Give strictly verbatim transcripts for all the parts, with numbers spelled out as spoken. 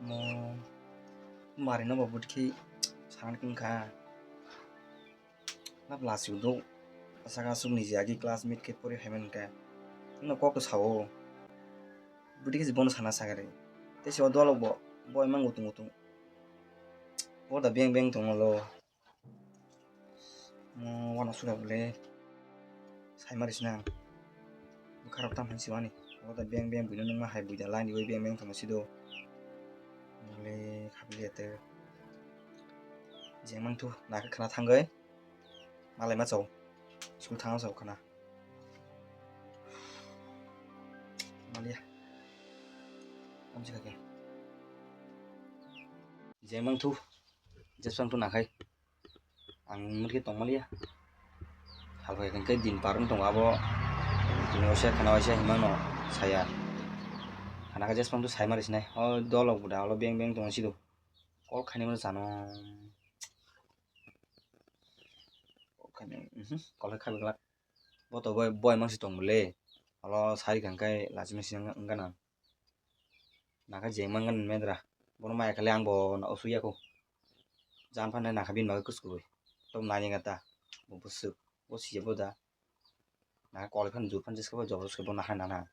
Mo mari no bo butkhi sana kung kha. Lab lasi udo. Asaka asuk ni jagi classmate ke pori haiman ka. No kok to sao. Butkhi si bono sana sagare. Te si o dolo bo. Bo emang utung utung. Bo da beng beng tong lo. Mo wano sura bole. Sai mari sina. Bwkharok tam hansi wani. Bo da beng beng buino nungma hai buida line oi beng beng tong si do. Bole khabli ete. Jeng mang thu na khana thangoi. Malai ma chau. School thang chau khana. Malia. Kamsi kake. Jeng mang thu. Jeswng thu nakhai. Ang mungkhe tongmaliya. Salphai hwnkhe din parwng tongo abo. Tini waisa khana waisa hinmano saya. Khana khe jeswng thu sai mari sinai. O dolok buda olo beng beng tongo sido. Kol khainai mano chano. Kol khainai, mhm, kol khe khabi glak. Bo to boi, boi mangsi tong bole. Alo sari kang kai lachima sina wngkha nang. Naka jeng mangkha mendra. Bono maya khale ang bo na osu yako. Jan phane naka bin bagwi kusukwi. Tom nani ngata. Bo busuk. Bo siya bo da. Naka kol phan jur phan jiska bo jobor suke bo naka nana.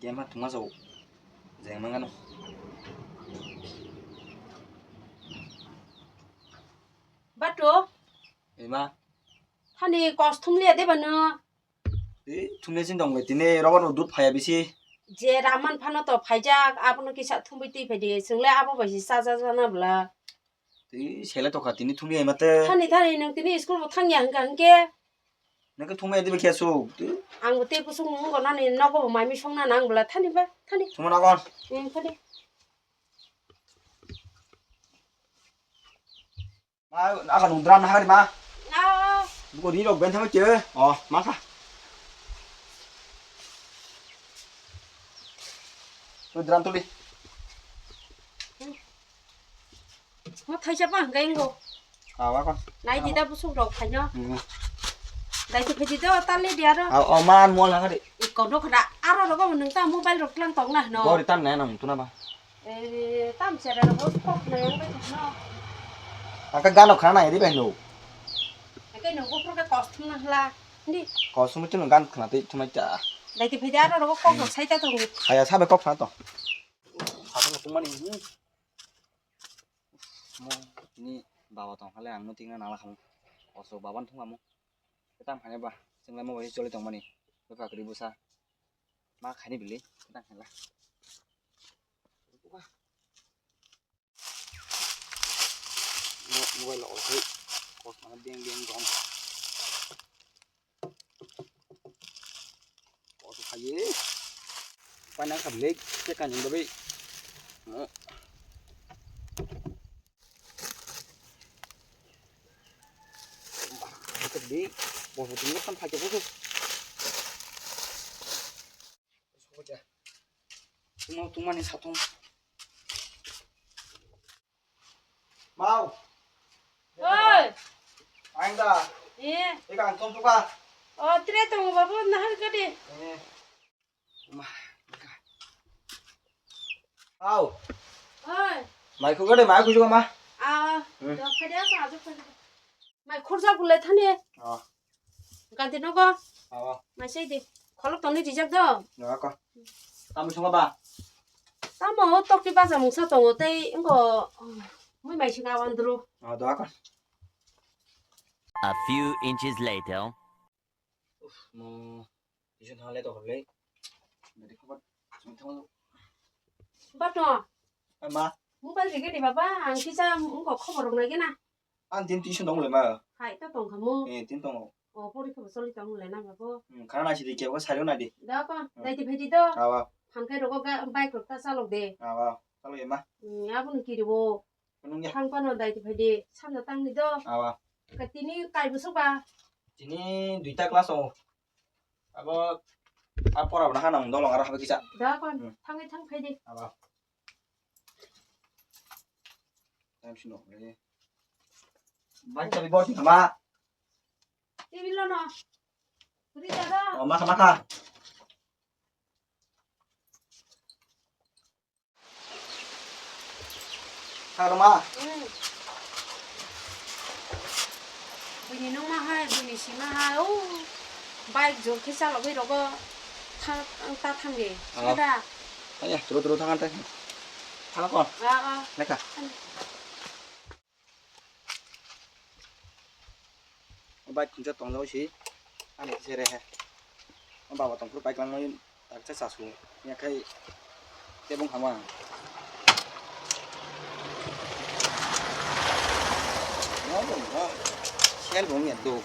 Game ha thuma jao. Jeng mangano. Bato. Ema. Thani kos thumliya de bano. Ei, thumliya jin dong le tini rogo no dud phaya bisi. Je raman phano to phaijak, abono kisa thumui twi phai di. Chwngle abo bai si chaja jana bwla. Tei sele tokha tini thumliya mate. Thani, thani, nwng tini school bo thangya hwnkha hwnkhe. Nang khe thumai dibe khe asuk. Ang bo tei kusung nung gonani nogo bo mai mi songna nang bwla thani ba, thani. Thuma nagon. Hmm, thani. Ma, aga nung drum na hari ma. Ah. Buko ri rok ben thama ke. Oh, ma kha. Tu drum tuli. Mo thaisa pa hwnkhe wngkho. Awa kon. Nai di da busuk rok phaino. Hmm. Dai to phedi do tali di aro. Aw, o man mo lang di. Iko do khada aro rogo nwng ta mobile rok tlang tong na hwno. Gori tan nai nang tuna ba. Eh, tam sere rogo kok nai ang bai no. Aka gano khana nai di bai no. Ake no gopro ke kos thum na hla. Di. Kos thum tu gan khana tei thumai ta. Dai to phedi aro rogo kok rok sai ta tong. Aya sabe kok khana to. Sabe tong mani. Mo ni baba tong hale ang no tingna nala khamu. Oso baban thung amu. Ketam khane ba, chwngla mo bai choli tong mani. Bwkha kwrwi bwsa. Ma khaini bili, ketam khala. Mo mobile o thai. Kos mana beng beng dong. Kos khaye. Paina kha bile, ke kan jing dabai. Mo. Kebdi, bos bos ini kan pakai khusus. Tunggu, tunggu nih satu. Mau. Oi. Aing dah. Iya. Ikan tumpuk ah. Oh, tire tunggu babu nah kedi. Iya. Aw. Oi. Mai khugade, mai khujugo ma. Ah, hmm. Dok khade apa ajuk khade. Mai khurja gule thani. Ah. Ganti nogo. Ah. Mai sei di. Kholok toni rijak do. Ya ko. Tamo songo ba. Tamo tokti baja mungsa tongo tei ingo mui mai singa wandru. Ah, do ko. A few inches later. Uf, mo tuition thang le to hor le. Beri khobor song thang. Bato. Ma. Mobile rege ni baba, ang kisa wngkha khobor rok nai gena. Ang tin tuition dong le ma. Hai to tong khamu. Eh, tin tong. O pori khobor soli tong le na babo. Hmm, khana nai si di ke ko sari na di. Da ko, hmm. Dai ti phai di do. Awa. Phan kai rogo ga bike rok ta chalok de. Awa. Chalok ye ma. Hmm, abun kiri bo. Nung ya. Thang pano dai ti phai di, sanja tang di do. Awa. Ka tini kai bwswk ba? Tini duita class o. Abo a pora bo na hanang dolong aro habe kisa. Da kon, hmm. Thangwi thang phai di. Awa. Time sino. Bai chabi bor di ma. Table lo no. Puri da do. O ma kha ma kha. Roma. Hmm. Buini nungma hai, buini sima hai, o bike jor khe chalogwi rogo thang, ta thangdi. Oh. Sida. Ayo, turu turu thang ante. Thang kon. Ah, ah. Neka. Thang. O bike khungsa tongjagoi si, ani sere he. O baba tongphuru bike langmani taksa chasu, yakhai tebong hama. No, no, no. Sel bong ya do.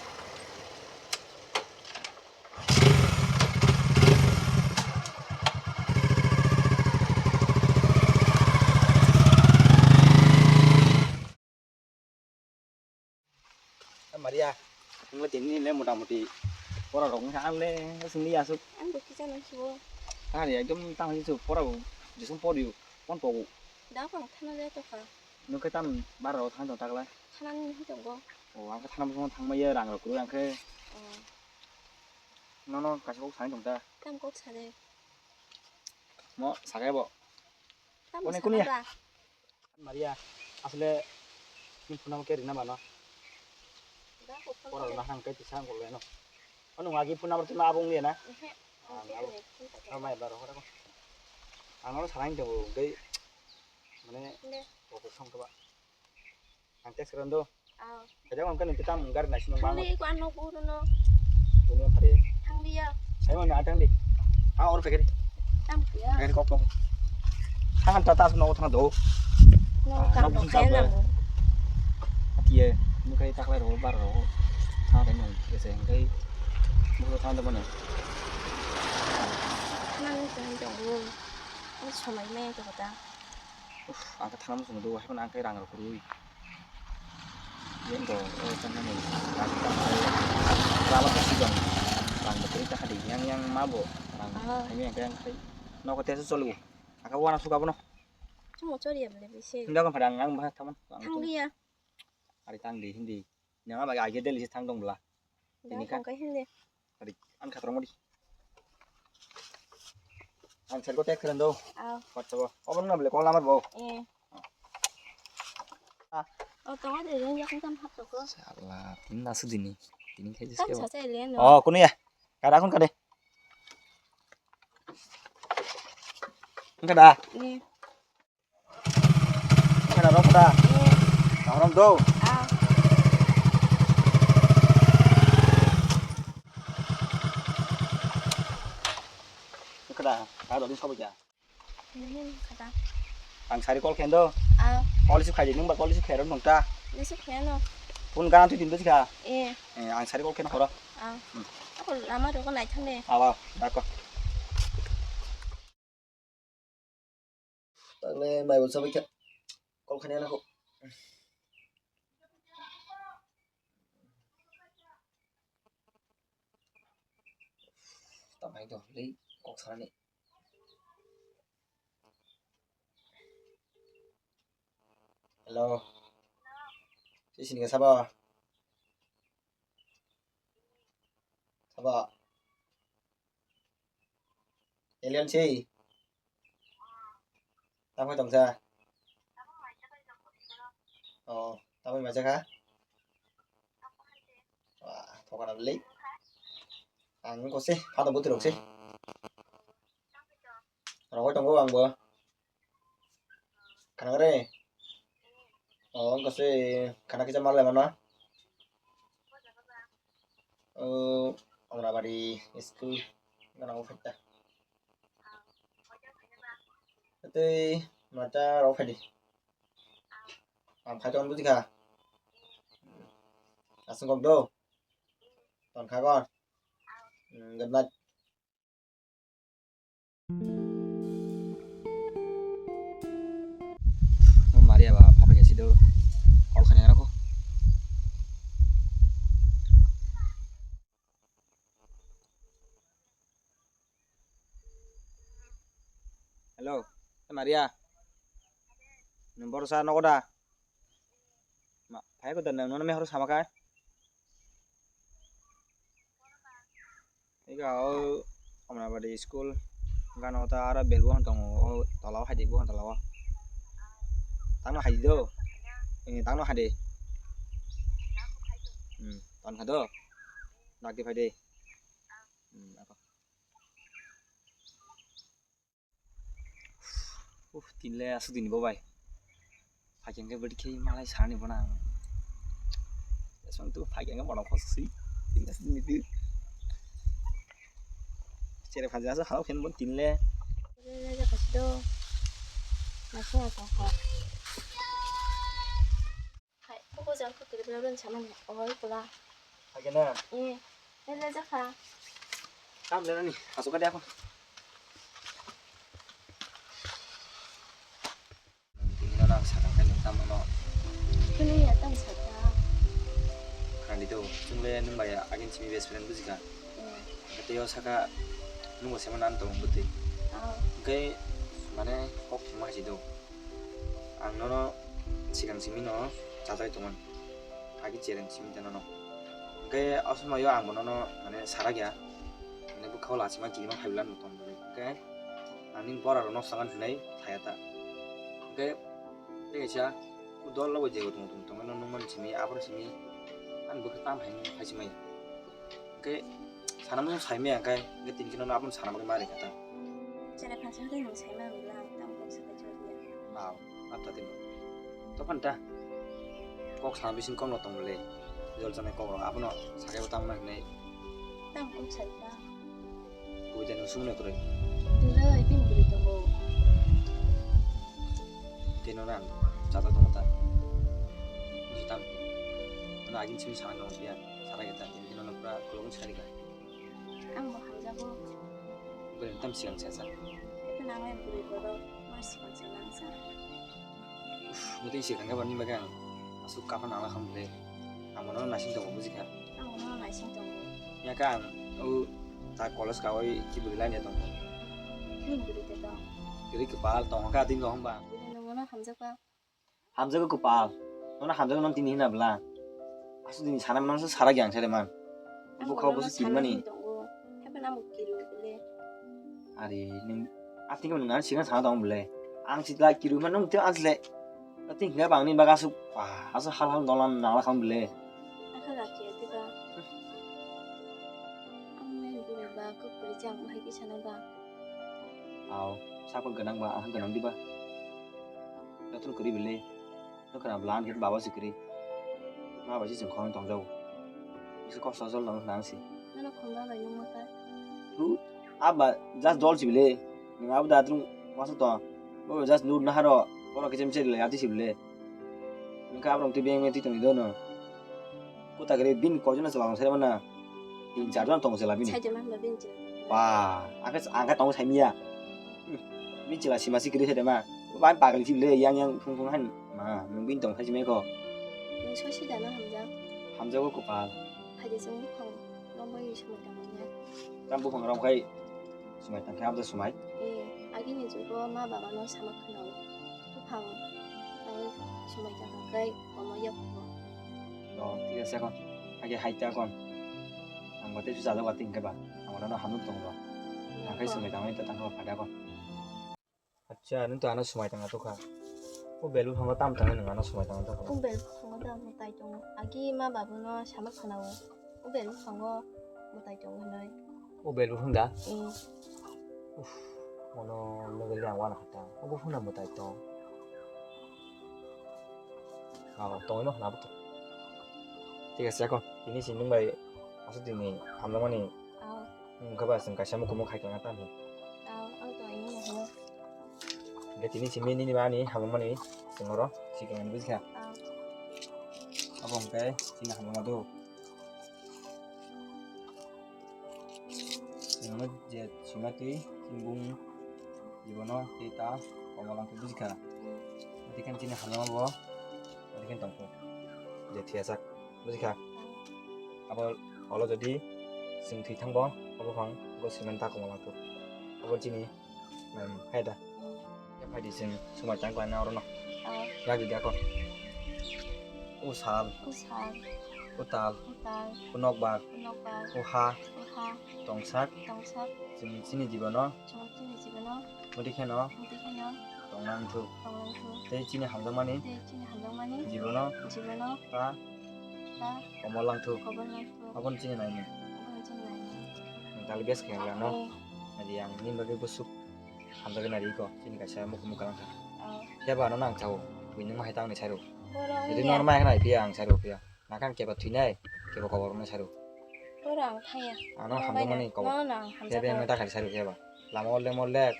Maria, nungla tini le mota moti pora rok wngkha, ang le singli asuk. Ang bo kisa nang subo. Tari ekdom tang hoi su pora bo, jesong pori yo, pon pogo. Da pang thana le to kha. Nung khe tam bar rok thang tong takla. Thana ni hin tongo. O, ang khe thana bosong thang maya rang rok kuru ang khe. Oh. No, no, kaisa kok sai tong ta. Tam kok sade. Mo, sakai bo. Tam Kone, kone ya? Sakada. Maria, asle ni phone number ke rina mano. Da ko phone Pora number. Na hang kai tisa ang ko leno. Ano ngagi phone number tu na abong dia na? Ehe. Ah, Oke, abo. Oke, phone tak. Ramai baro hora ko. Ang no sarang de bo dei. Mane De. Ko ko song to ba. Ang text ran do. Aw. Kaja ang kan kita munggar nasi nang Thang bangot. Di ko ano guru no. Tuni ang pare. Thang di ya. Saya mana ada di. Ah, or pekeri. Tam ya. Pekeri kok kok. Thang ta ta no thang do. No Ah, kam no no busy kaya sa na ba. Mo. Ati ye, nu kai tak lai ro bar ro. Thang de nung, ye se kai. Mu thang de mana. Thang ni thang jong bu. Ni somai me to ta. Uf, ang khe thangna muchung do, hai phano ang khe rang rok kwrwi. Yen do, o, tang nani, rang rok kwrwi, rang rok kwrwi tang hadi, yang, yang ma bo, rang Ah. hai yang khe ang khai, nogo tesu choli bo, ang khe wana suka bono. Chamo chori ya bole bisi. Hinda ko phada ang, ang bahai thamon, ang Thang liya. Ari tang di, hindi. Nang ama age Delhi se thang dong bla. Da Ini kan? Tong kai hindi. Tadi, ang khatrong di. Ang sergo tek keren do. Aw. WhatsApp o. Obo nang bele call number bo. Eh. Ah. Oh, tong ade yang yak tam hap toko. Sala, tin nasu dini. Tini khai Tam jiske. Sa sa le no. Oh, kunu ya. Kada kun kade. Kada. Eh. Kada rok da. Rok do. Ah. Kada, kada din sobo ja. Ini kada. Ang sari call kendo. Ah. Call si khai nung ba call si khai ron nung ta. Ini si khai no. Phone gan tu din bujka. Eh. Eh, ang sari call kendo horo. Ah. Hmm. Aku lama doko nai thane. Awa, dako. Tangle mai bo sabai kha. Kol khani ana ko. Tamai do lei kok sarani. Hello. Sisini ka sabo. Sabo. Alien si. Tamo tong sa. Oh, tamo ma sa ka. Wah, thokara beli. Ang ko se, pada buti rok se. Rokoi tongo ang bo. Khana kare? Oh, wngkha se khana kisa mal lemana. Oh, Amrabari school gana o phaita. Tei mata rok phaidi. Ang phai tong bujikha. Aswk kok do. Ton kha kon. Hmm, good night. O Maria ba phapai khe sido. Call khaina rokho. Hello, e Maria. Nwng borosa nogo da? Ma, phai ko da nwng nono mehoro sama kha? Ega o Amrabadi school gana o ta aro bel bo hwn tongo, o tola o hai di bo hwn tola o. Tangno hai di do. Eh, tangno hai de. Hmm, tang hai do. Nak di phai de. Hmm, apa? Uh, tinle asuk dini bo bai. Phai khe bwdwi khe malai sanani bono ang. Esong tu phai khe bono khosi. Tinle asuk dini tu. Chere phaji asuk hao khen bon tinle. Re, re, re, kasi do. Nasi atong kha. Hai, koko jang kho kiri bela bela sama ni. Oi, pula. Hai kena. Eh, eh, le jakha. Kam le nani, asuk ka dia ko. Tini no nang sakang kai nung tamo no. Kini ya tang sata. Khandi do, chung le nung bai agin simi best friend bujika. Eh. Kete yo saka nung bo sema nan tong butui. Ah. Kai mane kok ma si do. Ang nono sikang simi no chatai tongo, agi chereng simi ta nono. Hwnkhe o somoio ang bo nono mane sarak ya, mane bwkhao lachima kirima phaiblano tong bwle. Hwnkhe ang nini bora rok no salan hinai thaya ta. Hwnkhe tei kaisa dol logo jebo tong tong tongmano nukmani simi, aboni simi ani bwkha tam hai phai simai. Hwnkhe sana mung sai maya hwnkhe, hwnkhe tini kheno abono sana bagwi ma rikha ta. Chele phansa hwnkhe nung sai maya wngla, tamo kok sabai chwrwngya. Wow, apta tini. Tophan ta. Kok sana bising kokno tong le. Jol chana kok rok abono sakai bo tamo nang nai. Tamo kok sai ta. Kubui tani sumno kwrwi. Tila ibin bwrwi tongo. Tino nan chata tongo ta. Jitam. Ano agin simi sana tongo pia. Sana kita. Tino nan pura kulung sari ka. Ang bo hamjago. Bwrwi tam sigang sasa. Ito nangai bwrwi borok. Mar sigang sasa. Muting sigang ka bani bagang. Asuk kapan ala ham le. Ang bono naising tongo, bujikha? Ang bono naising tongo. Ya kha ang o ta college kawai kibri line ya tongo. Kibri te tong? Kibri kwpal tongo kha tini rok hwnba. Kibri nung bono hamjakha? Hamjago kwpal. Nono hamjago non tini hina bla. Asuk dini sana manang sa sara gyang sare man. Ang bono kha bo su sana kirmani. Hwnwi tongo. Haiphano ang bo kirwi bole. Ari nung, ah, tini nung nang sigang sana tongo bole. Ang sitla kirwi man nung tini ang sile. Tini hingga bangni baga asuk, ah, asuk hal hal dolan nangla kham bole. Akha laki ati ba. Ang nai bole ba, kok puri chang hai ki sana ba. Aw, sakon ganang ba, akha ganang di ba. Yatun kuri bole. Nokha bwla ang khe baba se kwrwi. Ma bai se chwng khorang tong jago. Bisi kosto jol nang nang se. Nono khumba bai nung maka. Thu, aba just dol si bile. Nung abo da atung masa to. Bo just nur na haro. Oro kecem ceri le ati si bile. Nung ka abrong tu beng me tu tong dono. Kota kare bin ko jona salang sare mana. Tin char jon tong sela bini. Saja man ba bin je. Ba, aka angka tong sai miya. Hmm, bin chela sima si kiri sade ma. Ba pagli si le yang yang phung phung han. Ma, nung bin tong sai meko. Nung sosi dana hamjak. Hamjago kopal. Haide jong buphang rombai sumai tangmani. Tam buphang romkhai sumai tangkhe amda sumai. Eh, agini jugo ma baba no sama khwnao. Buphang tangwi sumai tangkha kai komo yakho. No, thik ase kon. Age haite kon. Ang bate su jalo bate hingke ba. Ang no hamuk tongo. Ang kai sumai tangwi ta tangkha phada kon. Acha, nung to ano sumai tang ato kha. O bel buphango tam tang nung ano sumai tang ato kha. O bel buphango tam tai tongo. Agi ma babu no sama khana o. O bel buphango mutai tongo hinoi. O bel buphang da? Eh. Uf, mono level yang wana khatang. O buphang na mutai tong. Aw, tongwi no hwna bo to. Thik ase, yakho tini si nwng bai aswk dini hamjakmani. Aw. Nwng khe ba chwng kaisa mukumu khai tongna tamni. Aw, ang tongwi no hwno. Hwnkhe tini simi nini ba ani hamjakmani chwng oro sikeng ani bujikha. Aw. Abo hwnkhe chini hamjakma do. Chwngno je sima twi chini bung jibono tei ta komolang khe bujikha. Tei khe chini hamjakma bo tei khe tongkho je thwiyasak bujikha. Abo olo jodi chwng thwi thangbo abo phang bo siman ta komolang khe abo chini Em, hai da. Ya phai di sing sumai tang khlai na oro no. Oh. Lagi dia ko. O sal. O sal. O tal. O tal. O nokbar. O nokbar. O ha. O Ha. Tongsak. Tongsak. Chwng chini jibono. Chwng chini jibono. Mudi kheno. Mudi kheno. Tongnang thu. Tongnang thu. Tei chini hamjakmani. Tei chini hamjakmani. Jibono. Jibono. Ta. Ta. Komol lang thu. Komol lang thu. Aboni chini naimung. Aboni chini naimung. Nwng tali bes khe lang no. Ani ang nini bagwi bwswk hamjakgwi nari ko. Chini kaisa mukhu mukha lang kha. Oh. Khe ba ano nang chao. Bini ma hai tang ni saro. Jadi normal hai nai phiya ang saro phiya. Nakhan keba thwinai, keba kobornai saro. Pura ang thaya. Ano hamjakmani kobor. Nono ang hamjakmani. Kebe ang ta khari saro keba. Lama olle molle,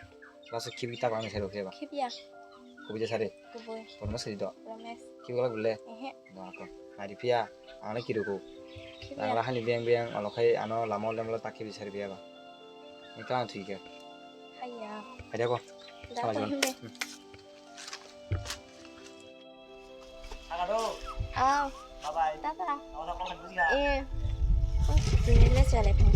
laso khibi ta bang saro keba. Khibiya. Kubui de sare. Kubui. Promise khari do. Promise. Khibi galak bulle. Ehe. No ako. Nari phiya, ano kiruku. Khibiya. Ang lahani beng beng, alo khai ano lama olle molle ta khibi sari phiya ba. Ni ta thwi ke. Haya. Haya ko. Da ko hinde. Aw. Bye bye. Tata. Ako sa ko kan bujiga. Eh. Oh, sini le chale pang.